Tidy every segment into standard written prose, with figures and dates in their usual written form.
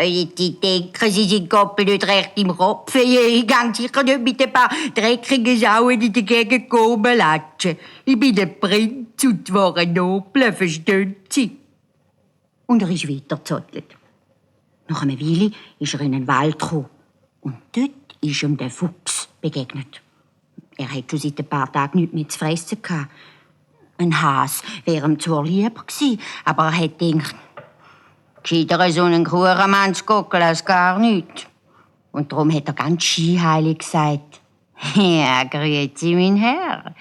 Ich denke, Sie sind Koppel nicht recht im Kopf. Ich gehe sicher nicht mit ein paar dreckigen Sauen in der Gegend rumlatschen. Ich bin der Prinz und war ein Nobel, verstehen Sie? Und er ist weitergezottelt. Nach einer Weile ist er in einen Wald gekommen. Und dort ist ihm der Fuchs begegnet. Er hat schon seit ein paar Tagen nichts mehr zu fressen gehabt. Ein Has wäre ihm zwar lieber gewesen, aber er hat gedacht, gescheiter so einen Kuchenmann zu gucken als gar nichts. Und darum hat er ganz scheinheilig gesagt, ja, grüezi, mein Herr.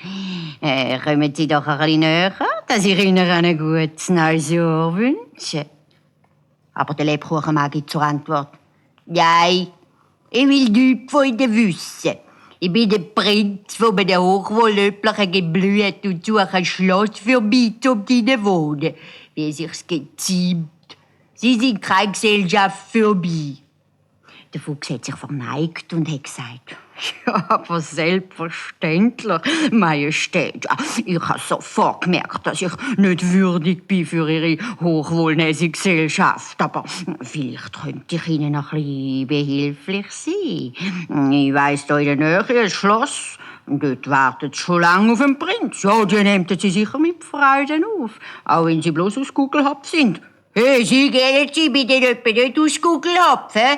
Kommen Sie doch ein bisschen näher, dass ich Ihnen ein gutes neues Jahr wünsche. Aber der Lebkuchenmann gibt zur Antwort, nein, ich will nichts von Ihnen wissen. Ich bin der Prinz von einem hochwohlöblichen Geblüt und suche ein Schloss für mich zum drinnen wohnen, wie es sich geziemt. Sie sind keine Gesellschaft für mich. Der Fuchs hat sich verneigt und hat gesagt, ja, aber selbstverständlich, Majestät. Ich habe sofort gemerkt, dass ich nicht würdig bin für Ihre hochwohlnäsige Gesellschaft. Aber vielleicht könnte ich Ihnen noch ein bisschen behilflich sein. Ich weiss, da in der Nähe ist ein Schloss. Und dort wartet es schon lange auf den Prinz. Ja, die nehmen Sie sicher mit Freuden auf, auch wenn Sie bloß aus Gugelhopf sind. Hey, Sie gehen Sie bitte nicht aus Gugelhopf, hä?